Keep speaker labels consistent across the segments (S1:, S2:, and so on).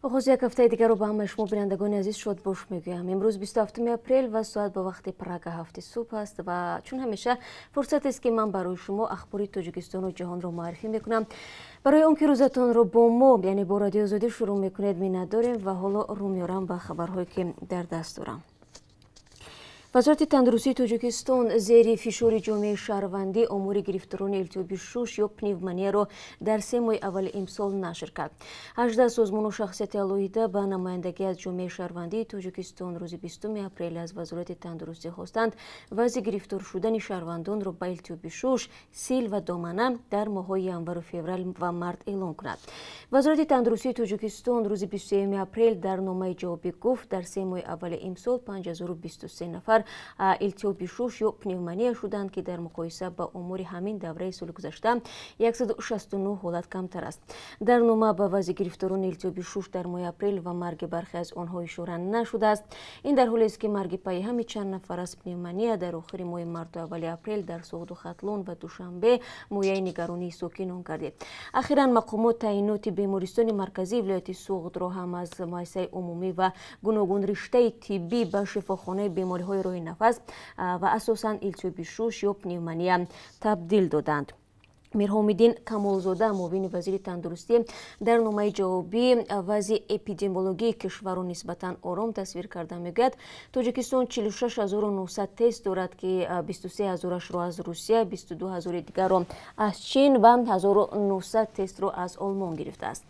S1: Оғози як ҳафтаи дигарро ба ҳамаи шумо, бинандагони азиз, шодбош мегӯям. Имрӯз 27 апрел ва соат ба вақти Прага 7 субҳ аст ва чун ҳамеша фурсатест, ки ман барои шумо ахбори Тоҷикистону ҷаҳонро муаррифӣ мекунам. Барои он ки рӯзатонро бо мо, яъне бо Радиои Озодӣ, шурӯъ мекунед, миннатдорем ва ҳоло рӯ меорам ба хабарҳое, ки дар даст дорам. Вазорати тандурустии Тоҷикистон зери фишори ҷомеаи шаҳрвандӣ омори гирифторони илтиҳоби шуш ё пневмонияро дар 3 моҳи аввали имсол нашр кард. 18 созмону шахсияти алоҳида ба намояндагӣ аз ҷомеаи шаҳрвандии Тоҷикистон рӯзи 20 апрел аз Вазорати тандурустӣ хостанд, вазъи гирифтор шудани шаҳрвандонро ба илтиҳоби шуш, сил ва домана дар моҳҳои январу феврал ва март эълон кунад. Вазорати тандурустии Тоҷикистон рӯзи 23 апрел дар номаи ҷавобӣ гуфт, дар 3 моҳи аввали имсол 5023 нафар илтиҳоби шуш ё пневмония шуданд, ки дар муқоиса ба омори ҳамин давраи соли гузашта 169 ҳолат камтар аст. Дар нома ба вазъи гирифторони илтиҳоби шуш дар моҳи апрел ва марги бархе аз онҳо ишора нашудааст. Ин дар ҳолест, ки марги пайҳами чанд нафар аз пневмония дар охири моҳи марту аввали апрел дар Суғду Хатлон ва Душанбе мояи нигаронии сокинон гардид. Ахиран мақомот таъиноти бемористони марказии вилояти Суғдро ҳам аз муассисаи умумӣ ва гуногунриштаи тиббӣ ба шифохонаи бемориҳои роҳи нафас ва асосан илтиҳоби шуш ё пневмония табдил доданд. Мирҳомиддин Камолзода, муовини вазири тандурустӣ, дар номаи ҷавобӣ вазъи эпидемиологии кишварро нисбатан ором тасвир карда мегӯяд, Тоҷикистон 46 900 тест дорад, ки 23 ҳазорашро аз Русия, 22 ҳазори дигарро аз Чин ва 1900 тестро аз Олмон гирифтааст.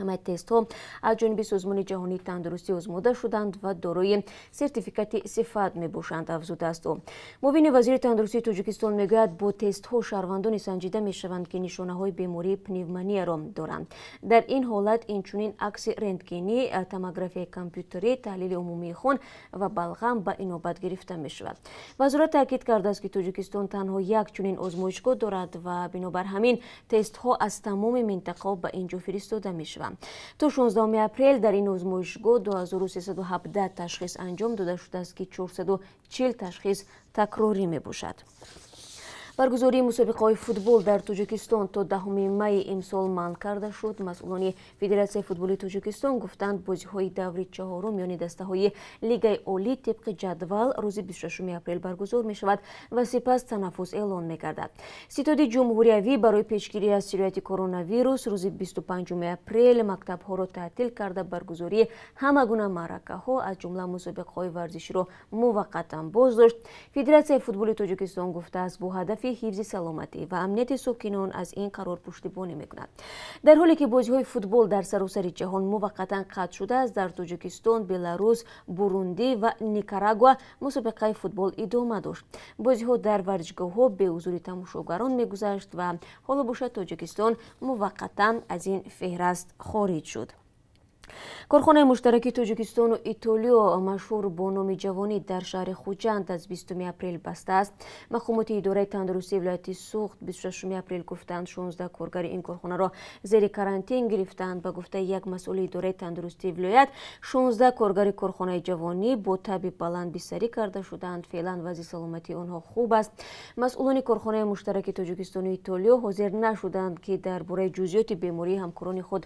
S1: Ҳамаи тестҳо аз ҷониби Созмони ҷаҳонии тандурустӣ озмуда шуданд ва дорои сертификати сифат мебошанд, афзудааст ӯ. Муовини вазири тандурустии Тоҷикистон мегӯяд, бо тестҳо шаҳрвандоне санҷида мешаванд, ки нишонаҳои бемории пневмонияро доранд. Дар ин ҳолат инчунин акси рентгенӣ, томографияи компютерӣ, таҳлили умумии хун ва балғам ба инобат гирифта мешавад. Вазорат таъкид кардааст, ки Тоҷикистон танҳо як чунин озмоишгоҳ дорад ва бинобар ҳамин тестҳо аз тамоми минтақаҳо ба ин ҷо фиристода мешаванд. То 16 апрел дар ин озмоишгоҳ 2317 ташхис анҷом дода шудааст, ки 440 ташхис такрорӣ мебошад. Баргузории мусобиқаҳои футбол дар Тоҷикистон то 10 майи имсол манъ карда шуд. Масъулони Федератсияи футболи Тоҷикистон гуфтанд, бозиҳои даври чаҳорум миёни дастаҳои Лигаи олӣ тибқи ҷадвал рӯзи 26 апрел баргузор мешавад ва сипас танаффус эълон мегардад. Ситоди ҷумҳуриявӣ барои пешгирӣ аз сирояти коронавирус рӯзи 25 апрел мактабҳоро таътил карда, баргузории ҳама гуна маъракаҳо, аз ҷумла мусобиқаҳои варзиширо муваққатан боздошт. Федератсияи футболи Тоҷикистон гуфтааст, бо ҳадафи ҳифзи саломатӣ ва амнияти сокинон аз ин қарор пуштибонӣ мекунад. Дар ҳоле ки бозиҳои футбол дар саросари ҷаҳон муваққатан қатъ шудааст, дар Тоҷикистон, Беларус, Бурундӣ ва Никарагуа мусобиқаи футбол идома дошт. Бозиҳо дар варзишгоҳҳо беҳузури тамошогарон мегузашт ва ҳоло бошад, Тоҷикистон муваққатан аз ин феҳраст хориҷ шуд. Корхонаи муштараки Тоҷикистону Итолиё, машҳур бо номи Ҷавонӣ, дар шаҳри Хуҷанд аз 20 апрел баста аст. Мақомоти идораи тандурустии вилояти Суғд 26 апрел гуфтанд, 16 коргари ин корхонаро зери карантин гирифтанд. Ба гуфтаи як масъули идораи тандурустии вилоят, 16 коргари корхонаи Ҷавонӣ бо таби баланд бистарӣ карда шуданд. Феълан вазъи саломатии онҳо хуб аст. Масъулони корхонаи муштараки Тоҷикистону Итолиё ҳозир нашуданд, ки дар бораи ҷузъиёти бемории ҳамкорони худ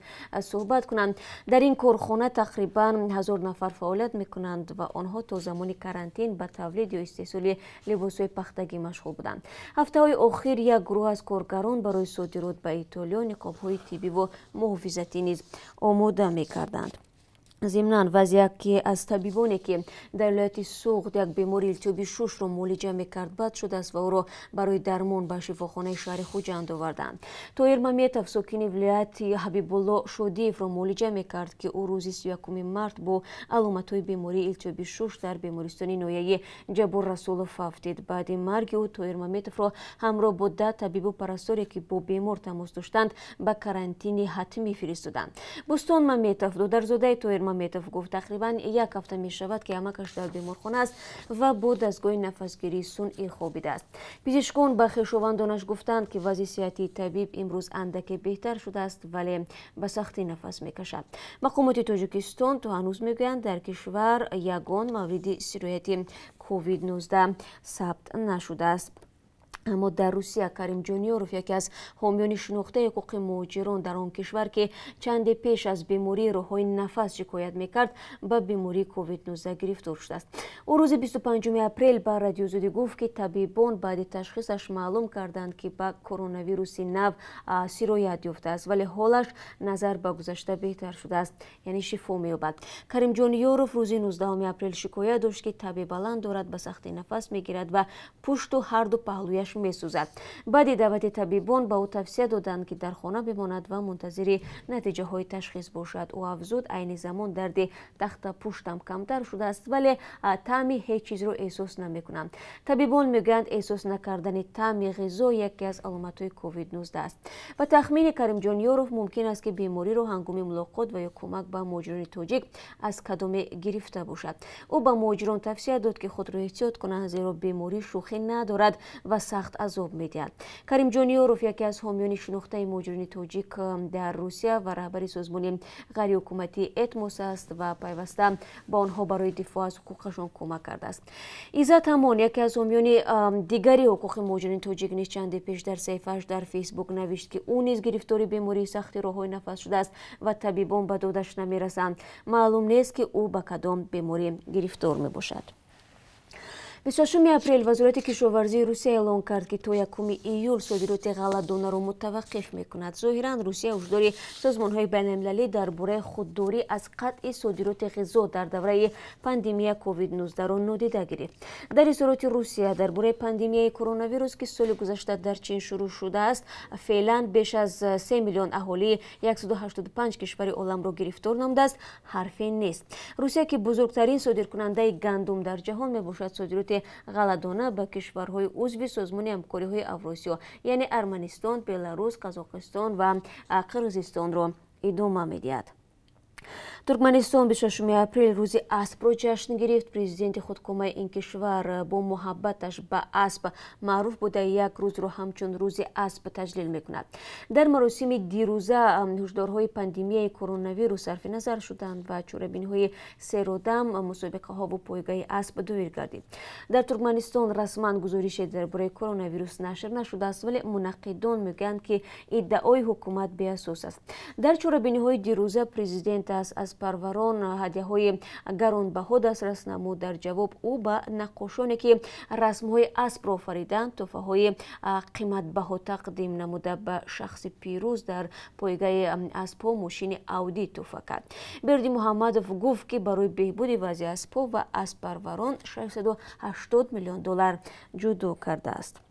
S1: суҳбат кунанд. Дар ин корхона тақрибан 1000 нафар фаъолият мекунанд ва онҳо то замони карантин ба тавлид ё истеҳсоли либосҳои пахтагӣ машғул буданд. Ҳафтаҳои охир як гурӯҳ аз коргарон барои содирот ба Итолиё ниқобҳои тиббиву муҳофизатӣ низ омода мекарданд. Зимнан, вазъи яке аз табибоне, ки дар вилояти Суғд як бемори илтиҳоби шушро муолиҷа мекард, бад шудааст ва ӯро барои дармон ба шифохонаи шаҳри Хуҷанд оварданд. Тоҳир Маметов сокини вилояти Ҳабибулло Шодиевро муолиҷа мекард, ки ӯ рӯзи 31 март бо аломатҳои бемории илтиҳоби шуш дар бемористони ноҳияи Ҷаббор Расулов фавтид. Баъди марги ӯ Тоҳир Маметовро ҳамроҳ бо 10 табибу парасторе, ки бо бемор тамос доштанд, ба карантини ҳатмӣ фиристоданд. Бӯстон Маметов, додарзодаи Тоҳир Маметов, гуфт, тақрибан як ҳафта мешавад, ки амакаш дар беморхона аст ва бо дастгоҳи нафасгирии сунъӣ хобидааст. Пизишкон ба хешовандонаш гуфтанд, ки вазъи сиҳатии табиб имрӯз андаке беҳтар шудааст, вале ба сахтӣ нафас мекашад. Мақомоти Тоҷикистон то ҳанӯз мегӯянд, дар кишвар ягон мавриди сирояти COVID-19 сабт нашудааст. Аммо дар Русия Каримҷон Ёров, яке аз ҳомиёни шинохтаи ҳуқуқи муҳоҷирон дар он кишвар, ки чанде пеш аз бемории роҳҳои нафас шикоят мекард, ба бемории COVID-19 гирифтор шудааст. Ӯ рӯзи 25 апрел ба Радиои Озодӣ гуфт, ки табибон баъди ташхисаш маълум карданд, ки ба коронавируси нав сироят ёфтааст, вале ҳолаш назар ба гузашта беҳтар шудааст, яъне шифо меёбад. Каримҷон Ёров рӯзи 19 апрел шикоят дошт, ки таби баланд дорад, ба сахтӣ нафас мегирад ва пушту ҳарду паҳлӯяш месӯзад. Баъди даъвати табибон ба ӯ тавсия доданд, ки дар хона бимонад ва мунтазири натиҷаҳои ташхис бошад. Ӯ афзуд, айни замон дарди тахтапуштам камтар шудааст, вале таъми ҳеҷ чизро эҳсос намекунам. Табибон мегӯянд, эҳсос накардани таъми ғизо яке аз аломатҳои COVID-19 аст. Ба тахмини Каримҷон Ёров, мумкин аст, ки бемориро ҳангоми мулоқот ва ё кӯмак ба муҳоҷирони тоҷик аз кадоме гирифта бошад. Ӯ ба муҳоҷирон тавсия дод, ки худро эҳтиёт кунанд, зеро беморӣ шӯхӣ надорад ва сахт азоб медиҳад. Каримҷон Ёров яке аз ҳомиёни шинохтаи муҳоҷирони тоҷик дар Русия ва раҳбари созмони ғайриҳукуматии «Этмос» аст ва пайваста ба онҳо барои дифоъ аз ҳуқуқашон кӯмак кардааст. Иззат Ҳамон, яке аз ҳомиёни дигари ҳуқуқи муҳоҷирони тоҷик, низ чанде пеш дар саҳифааш дар Фейсбук навишт, ки ӯ низ гирифтори бемории сахти роҳҳои нафас шудааст ва табибон ба додаш намерасанд. Маълум нест, ки ӯ ба кадом беморӣ гирифтор мебошад. 26 апрел Вазорати кишоварзии Русия эълон кард, ки то 1 июл содироти ғалладонаро мутаваққиф мекунад. Зоҳиран, Русия ҳушдори созмонҳои байналмилалӣ дар бораи худдорӣ аз қатъи содироти ғизо дар давраи пандемия COVID-19-ро нодида гирифт. Дар изҳороти Русия дар бораи пандемияи коронавирус, ки соли гузашта дар Чин шурӯъ шудааст, феълан беш аз 3 миллион аҳолии 185 кишвари оламро гирифтор намудааст, ҳарфе нест. Русия, ки бузургтарин содиркунандаи гандум дар ҷаҳон мебошад, содироти ғалладона ба кишварҳои узви Созмони ҳамкориҳои Авросиё, яъне Арманистон, Беларус, Қазоқистон ва Қирғизистонро идома медиҳад. Туркманистон 26 апрел рӯзи аспро ҷашн гирифт. Президенти худкомаи ин кишвар бо муҳаббаташ ба асп маъруф буда, як рӯзро ҳамчун рӯзи асп таҷлил мекунад. Дар маросими дирӯза ҳушдорҳои пандемияи коронавирус сарфи назар шуданд ва чорабиниҳои серодам, мусобиқаҳову пойгаи асп доир гардид. Дар Туркманистон расман гузорише дар бораи коронавирус нашр нашудааст, вале мунаққидон мегӯянд, ки иддаои ҳукумат беасос аст. Дар чорабиниҳои дирӯза президент аз аспарварон ҳадяҳои гаронбаҳо дастрас намуд. Дар ҷавоб ӯ ба наққошоне, ки расмҳои аспро офариданд, тӯҳфаҳои қиматбаҳо тақдим намуда, ба шахси пирӯз дар пойгаи аспҳо мошини Ауди тӯҳфа кард. Берди Муҳаммадов гуфт, ки барои беҳбуди вазъи аспҳо ва аспарварон 680 миллион доллар ҷудо кардааст.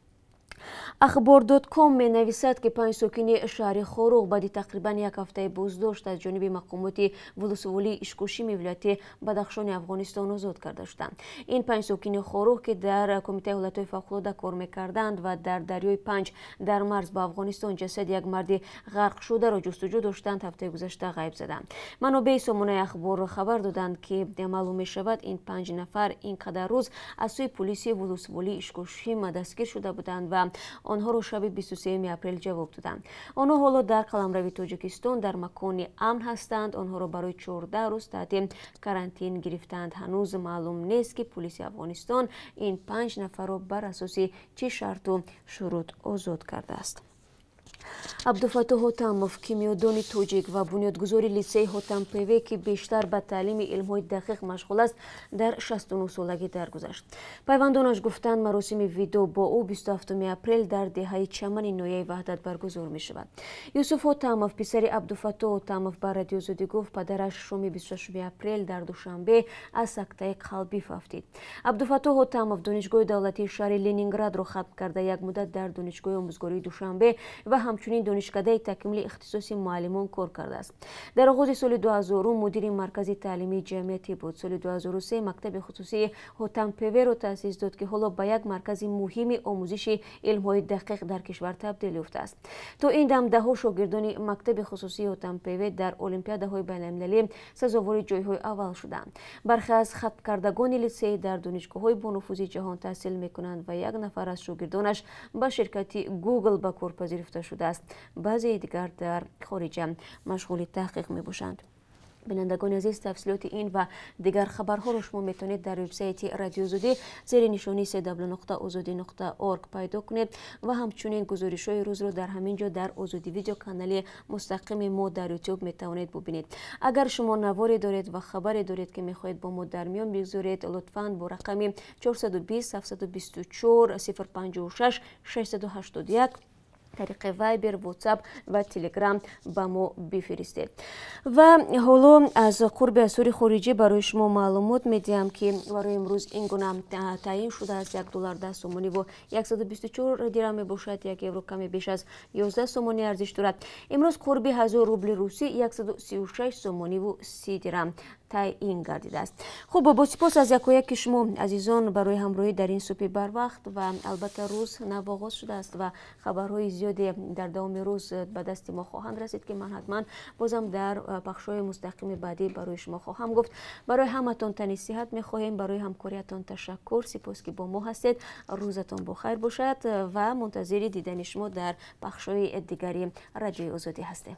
S1: Ахбор.ком менависад, ки панҷ сокини шаҳри Хоруғ баъди тақрибан як ҳафтаи боздошт аз ҷониби мақомоти волусволии Ишкошими вилояти Бадахшони Афғонистон озод карда шуданд. Ин панҷ сокини Хоруғ, ки дар Кумитаи ҳолатҳои фавқулода кор мекарданд ва дар дарёи Панҷ дар марз ба Афғонистон ҷасади як марди ғарқшударо ҷустуҷӯ доштанд, ҳафтаи гузашта ғайб заданд. Манобеи сомонаи Ахбор хабар доданд, ки маълум мешавад, ин панҷ нафар ин қадар рӯз аз сӯи пулиси волусволии Ишкошим дастгир шуда буданд ва онҳоро шаби 23 апрел ҷавоб доданд. Онҳо ҳоло дар қаламрави Тоҷикистон дар макони амн ҳастанд. Онҳоро барои 14 рӯз таҳти карантин гирифтанд. Ҳанӯз маълум нест, ки пулиси Афғонистон ин панҷ нафарро бар асоси чӣ шарту шурут озод кардааст. Абдуфаттоҳ Ҳотамов, кимиёдони тоҷик ва бунёдгузори литсеи Ҳотампеве, ки бештар ба таълими илмҳои дақиқ машғул аст, дар 69 солагӣ даргузашт. Пайвандонаш гуфтанд, маросими видоъ бо ӯ 27 апрел дар деҳаи Чамани ноҳияи Ваҳдат баргузор мешавад. Юсуф Ҳотамов, писари Абдуфаттоҳ Ҳотамов, ба Радиои Озодӣ гуфт, падараш шоми 26 апрел дар Душанбе аз сактаи қалбӣ фавтид. Абдуфаттоҳ Ҳотамов Донишгоҳи давлатии шаҳри Ленинградро хатм карда, як муддат дар Донишгоҳи омӯзгории Душанбе ва ҳамчунин Донишкадаи такмили ихтисоси муаллимон кор кардааст. Дар оғози соли 2000 мудири Маркази таълимии ҷамъиятӣ буд. Соли 2003 мактаби хусусии Ҳотампеверо таъсис дод, ки ҳоло ба як маркази муҳими омӯзиши илмҳои дақиқ дар кишвар табдил ёфтааст. То ин дам даҳҳо шогирдони мактаби хусусии Ҳотампеве дар олимпиадаҳои байналмилалӣ сазовори ҷойҳои аввал шуданд. Бархе аз хатмкардагони литсей дар донишгоҳҳои бонуфузи ҷаҳон таҳсил мекунанд ва як нафар аз шогирдонаш ба ширкати Гугл ба кор пазируфта шудааст. Баъзеи дигар дар хориҷа машғули таҳқиқ мебошанд. Бинандагони азиз, тафсилоти ин ва дигар хабарҳоро шумо метавонед дар вебсайти Радиои Озодӣ зери нишонии cw.ozodi.org пайдо кунед ва ҳамчунин гузоришҳои рӯзро дар ҳамин ҷо дар Озодӣ Видео, канали мустақими мо дар Ютуб, метавонед бубинед. Агар шумо наворе доред ва хабаре доред, ки мехоҳед бо мо дар миён бигзоред, лутфан бо рақами 420 724 056 681 тариқи Вайбер, Ватсап ва Телеграм ба мо бифиристед. Ва ҳоло аз қурби асъори хориҷӣ барои шумо маълумот медиҳам, ки барои имрӯз ин гуна таъин шудааст: 1 доллар 10 сомониву 124 дирам мебошад, 1 евро каме беш аз 11 сомонӣ арзиш дорад. Имрӯз қурби 1000 рубли русӣ 136 сомониву 30 дирам таъин гардидааст. Хуб, бо сипос аз якояки шумо, азизон, барои ҳамроҳӣ дар ин субҳи барвақт. Ва албатта, рӯз нав оғоз шудааст ва хабарҳои зиёде дар давоми рӯз ба дасти мо хоҳанд расид, ки ман ҳатман бозам дар пахшҳои мустақими баъдӣ барои шумо хоҳам гуфт. Барои ҳаматон тани сиҳат мехоҳем, барои ҳамкориятон ташаккур. Сипос, ки бо мо ҳастед. Рӯзатон бохайр бошад ва мунтазири дидани шумо дар пахшҳои дигари Радиои Озодӣ ҳастем.